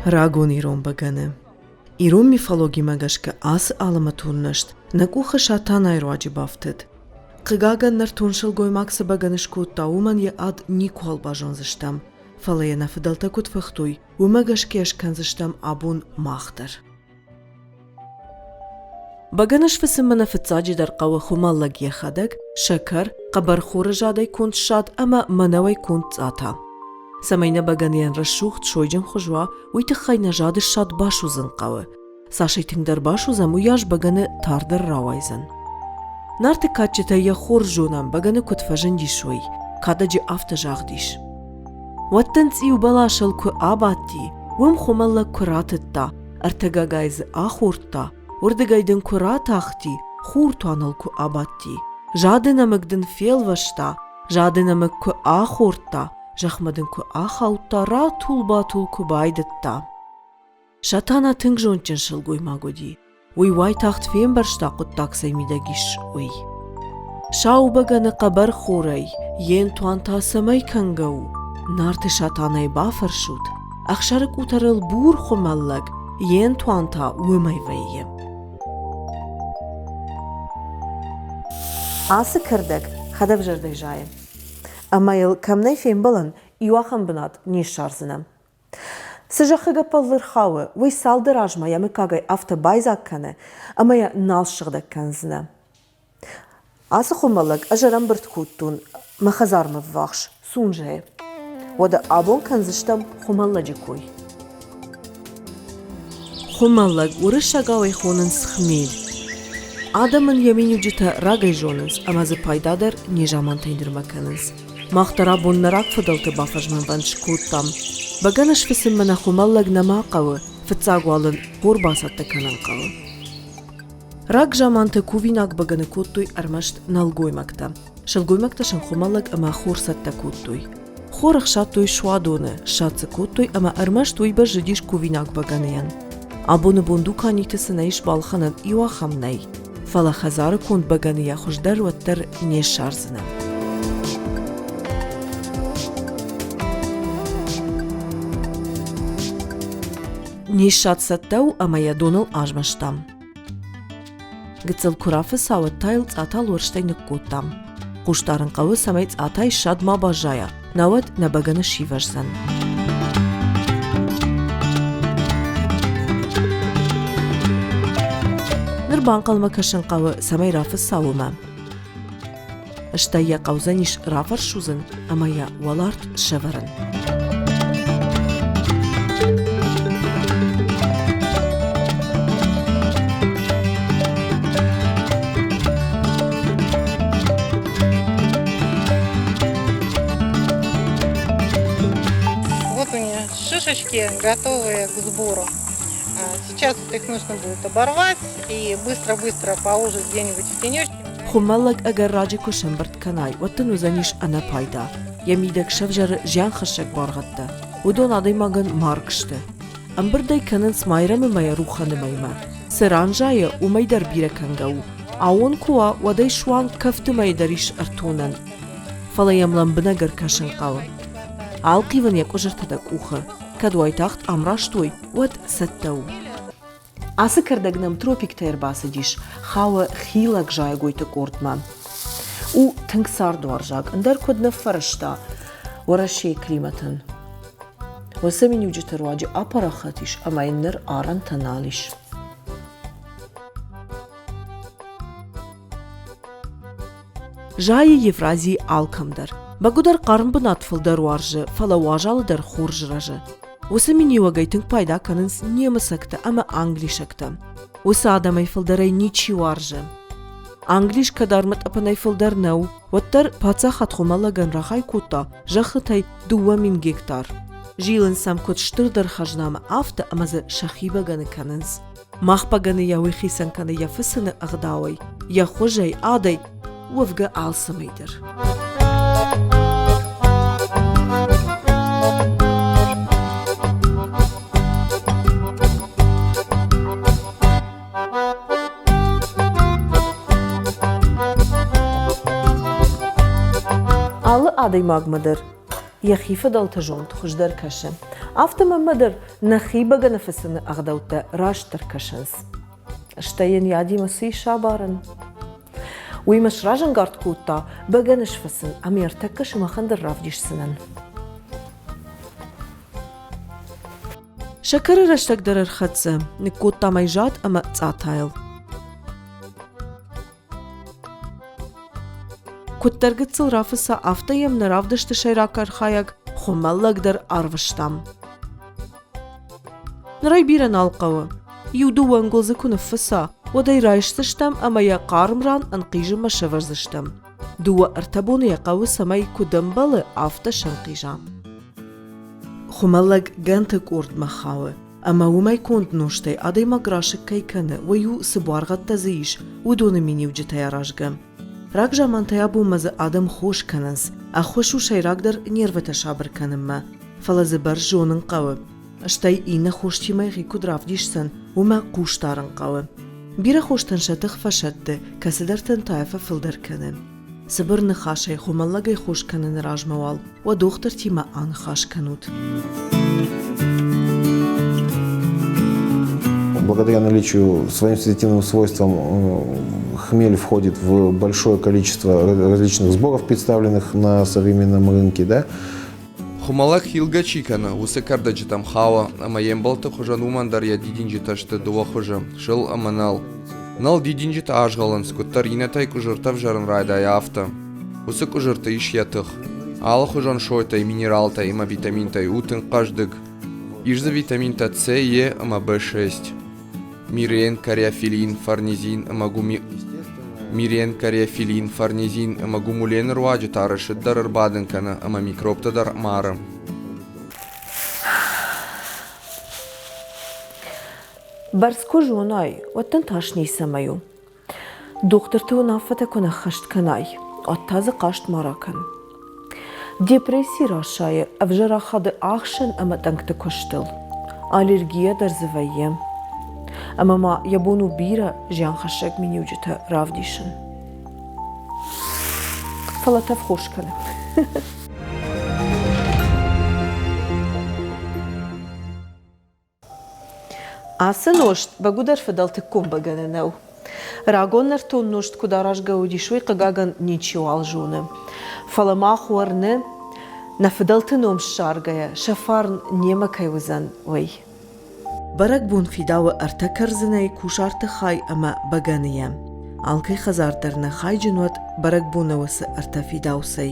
Рагон ирон бӕгӕны. Ирон мифологимӕ гӕсгӕ ацы алӕмӕтон нызт нӕ къухы Сатанайы руаджы бафтыд. Хъыгагӕн, нӕртон сылгоймаг цы бӕгӕны скодта, уымӕн йӕ ад никуал базондзыстӕм, фӕлӕ йӕ нӕ фыдӕлтӕ куыд фыхтой, уымӕ гӕсгӕ скӕндзыстӕм абон мах дӕр. Бӕгӕны сфыцынмӕ нӕ фыццаджыдӕр хъӕуы хуымӕллӕг йӕхӕдӕг, сӕкӕр, хъӕбӕрхоры задӕй конд ссад ӕмӕ мӕнӕуӕй конд цъата. Цӕмӕй нӕ бӕгӕныйӕн рӕсугъд сойджын хуыз уа, уый тыххӕй нӕ зады ссад басудзын хъӕуы. Цас ӕй тынгдӕр басудзӕм, уыйас бӕгӕны тардӕр рауайдзӕн. Нарты кадджытӕй йӕ хорз зонӕм, бӕгӕны куыд фӕзындис, уый. Кадӕджы афтӕ загъд ис. Уӕд дын цъиу бӕласыл куы абадти, уым хуымӕллӕг куы ратыдта, ӕртӕгагай дзы ахордта, уырдыгӕй дын куы ратахти, хуртуаныл куы абадти. Зады нӕмыг дын фелвӕста, зады нӕмыг куы ахордта, зӕхмӕ дын куы ахаудта, ратул-батул куы байдыдта. Сатана тынг зондджын сылгоймаг уыди. Уый уайтагъд фембӕрста хъуыддаг цӕй мидӕг ис, уый. Сау бӕгӕны хъӕбӕр хорӕй, йе нтуан та цӕмӕй кӕнгӕ у? Нарты Сатанайы бафӕрсут, ӕхсӕры къутӕрыл бур хуымӕллӕг, йе нтуан та уымӕй вӕййы. Ацы кӕрдӕг хӕдӕвзӕрдӕй зайы. Ӕмӕ йыл кӕм нӕй фембӕлӕн, иу ахӕм бынат не ссардзынӕ. Цы зӕххы гӕппӕл ӕрхауы, уый цалдӕр азмӕ йӕ мыггагӕй афтӕ байдзаг кӕны, ӕмӕ йӕ нал ссыгъдӕг кӕндзынӕ. Ацы хуымӕллӕг ӕз ӕрӕмбырд кодтон мӕ хӕдзармӕ ввахс, Сунжӕйы. Уӕдӕ абон кӕндзыстӕм хуымӕллӕджы кой. Хуымӕллӕг уырыссагау ӕй хонынц хмель. Адӕм ын йӕ миниуджытӕ рагӕй зонынц ӕмӕ дзы пайда дӕр незамантӕй нырмӕ кӕнынц. Мах дӕр абон нӕ рагфыдӕлты бафӕзмӕнвӕнд скодтам. Бӕгӕны сфыцынмӕ нӕ хуымӕллӕг нӕма хъӕуы, фыццаг уал ын хор бацӕттӕ кӕнын хъӕуы. Рагзаманты кувинаг бӕгӕны кодтой ӕрмӕст нӕлгоймӕгтӕ. Сылгоймӕгтӕ сын хуымӕллӕг ӕмӕ хор цӕттӕ кодтой. Хор ӕхсадтой суадоны, ссад дзы кодтой ӕмӕ ӕрмӕст уый бӕззыдис кувинаг бӕгӕныйӕн. Абоны бон дуканиты цы нӕ ис балхӕнӕн, иу ахӕм нӕй. Фӕлӕ хӕдзары конд бӕгӕныйӕ хуыздӕр уӕддӕр не ссардзынӕ. Не ссад цӕттӕ у ӕмӕ йӕ доныл азмӕстам. Гыццыл куы рафыца, уӕд та йыл цъата луӕрстӕй ныккодтам. Хъусдарын хъӕуы, цӕмӕй цъатайы ссад ма баззайа, науӕд нӕ бӕгӕны сивӕздзӕн. Ныр банхъӕлмӕ кӕсын хъӕуы, цӕмӕй рафыца, уымӕ. Стӕй йӕ хъӕудзӕнис рафӕрсудзын ӕмӕ йӕ уӕларт сӕвӕрын. Вот у меня шишечки, готовые к сбору. Сейчас вот их нужно будет оборвать и быстро-быстро положить где-нибудь в тенечке. Хуымӕллӕг ӕгӕр раджы куы сӕмбырд кӕнай, уӕд дын уыдзӕнис ӕнӕпайда. Йӕ мидӕг сӕвзӕры зианхӕссӕг баргъӕдтӕ. Уыдон адӕймагӕн марг сты. Ӕмбырд ӕй кӕнынц Майрӕмы мӕйӕ Рухӕны мӕймӕ. Цы ран зайы, уымӕй дӕр бирӕ кӕнгӕ у. Ауон куы уа, уӕд ӕй суанг кӕфты мӕй дӕр ис ӕртонӕн. Фӕлӕ йӕм лӕмбынӕг ӕркӕсын хъӕуы. Алхъивын йӕ къуызыртӕ дӕ къухы. Кӕд уайтагъд ӕмраст уой, уӕд цӕттӕ у. Ацы кӕрдӕг нӕм тропиктӕй ӕрбацыдис, хауы хилӕг зайӕгойты къордмӕ. У тынг цардуарзаг, ӕндӕр куыд ныффӕрӕзта Уӕрӕсейы климатӕн. Уыцы миниуджыты руаджы апарахат ис ӕмӕ йын ныр арӕнтӕ нал ис. Зайы Евразийы алкӕмдӕр. Бӕгуыдӕр хъарм бынат фылдӕр уарзы, фӕлӕ уазалы дӕр хорз рӕзы. Уыцы миниуӕгӕй тынг пайда кӕнынц немыцӕгтӕ ӕмӕ англисӕгтӕ. Уыцы адӕмӕй фылдӕрӕй ничи уарзы. Англис кӕд армытъӕпӕнӕй фылдӕр нӕу, уӕддӕр паддзахад хуымӕллӕгӕн рахай кодта зӕххытӕй 2000 гектар. Зилынц сӕм куыд стырдӕр хӕзнамӕ, афтӕ ӕмӕ дзы сӕхи бӕгӕны кӕнынц. Мах бӕгӕныйӕ уый хицӕн кӕны йӕ фысыны ӕгъдауӕй, йӕ хуызӕй, адӕй, уӕвгӕ алцӕмӕй дӕр. Алы адӕймагмӕ дӕр. йӕхи фыдӕлты зонд хуыздӕр кӕсы. Афтӕ мӕнмӕ дӕр нӕхи бӕгӕны фыцыны ӕгъдӕуттӕ растдӕр кӕсынц. Стӕй йын йӕ адимӕ цы ис абарӕн? Уый мӕ сразӕнгард кодта бӕгӕны сфыцын ӕмӕ ӕртӕккӕ сымахӕн дӕр равдисдзынӕн. Сӕкӕры рӕстӕг дӕр ӕрхӕццӕ, ныккодтам ӕй зад ӕмӕ цъатайыл. Куыддӕр гыццыл рафыца, афтӕ йӕм нӕ равдысты сӕйраг архайӕг Хуымӕллӕг дӕр арвыстам. Ныр ӕй бирӕ нал хъӕуы. Иу-дыууӕ ӕнгуылдзы куы ныффыца, уӕд ӕй райсдзыстӕм ӕмӕ йӕ хъарм ран ӕнхъизынмӕ сӕвӕрдзыстӕм. Дыууӕ-ӕртӕ боны йӕ хъӕуы, цӕмӕй куыд ӕмбӕлы, афтӕ сӕнхъиза. Хуымӕллӕг гӕнты къордмӕ хауы, ӕмӕ уымӕй конд нозтӕй адӕймаг расыг кӕй кӕны, уый у, цы буаргъӕдтӕ дзы ис, уыдоны миниуджытӕй аразгӕ. Рагзамантӕй абонмӕ дзы адӕм хос кӕнынц, ӕххуыс у сӕйрагдӕр нервытӕ сабыр кӕнынмӕ, фӕлӕ дзы бӕрц зонын хъӕуы. Стӕй иннӕ хостимӕ йӕхи куыд равдисдзӕн, уымӕ хъус дарын хъӕуы. Бирӕ хостӕн сӕ тых фӕсӕтты, кӕцыдӕртӕн та фӕфылдӕр кӕны. Цыбыр ныхасӕй хуымӕллӕгӕй хос кӕныны размӕ уал уӕ дохтыртимӕ аныхас кӕнут. Благодаря наличию своим седативным свойствам хмель входит в большое количество различных сборов, представленных на современном рынке. Да? Хуымӕллӕг хилгӕ чи кӕны, уыцы кӕрдӕджытӕм хауы, ӕмӕ йе мбӕлтты хуызӕн уымӕн дӕр йӕ дидинджытӕ сты дыууӕ хуызы – сыл ӕмӕ нӕл. Нӕл дидинджытӕ азгъӕлынц, куыддӕр иннӕтӕй къуызыртӕ ӕвзӕрын райдайа, афтӕ. Уыцы къуызырты ис йӕ тых. Алыхуызон сойтӕй, минералтӕй ӕмӕ витаминтӕй у тынг хъӕздыг. Ис дзы витаминтӕ С, Е ӕмӕ B6. Мирен, кариофилин, фарнезин ӕмӕ гуми Мирен, кариофилин, фарнезин ӕмӕ гумулены руаджы та рӕсыд дӕр ӕрбадын кӕны ӕмӕ микробтӕ дӕр мары. Бӕрц куы зонай, уӕд дын тас ницӕмӕй у. Дохтырты уынаффӕтӕ куы нӕ ххӕст кӕнай, уӕд та дзы хъаст ма ракӕн. Депресси расайы ӕвзӕр ахады ахсӕн ӕмӕ тъӕнгты куыстыл. Аллергия дӕр дзы вӕййы. Ӕмӕ ма йӕ бон у бирӕ зианхӕссӕг миниуджытӕ равдисын. Фӕлӕ тӕф хорз кӕны. Ацы нозт бӕгуыдӕр фыдӕлтыккон бӕгӕны нӕу. Рагон нӕртон нозт куыд аразгӕ уыдис, уый, хъыгагӕн, ничиуал зоны. Фӕлӕ мах уырны, нӕ фыдӕлты ном ссаргӕйӕ, сӕ фарн немӕ кӕй уыдзӕн, уый. Бӕрӕгбон фидауы ӕртӕ кӕрдзынӕй кусарты хай ӕмӕ бӕгӕныйӕ. Алкӕй хӕдзар дӕр нӕ хайджын уӕд бӕрӕгбоны уыцы ӕртӕ фидауцӕй.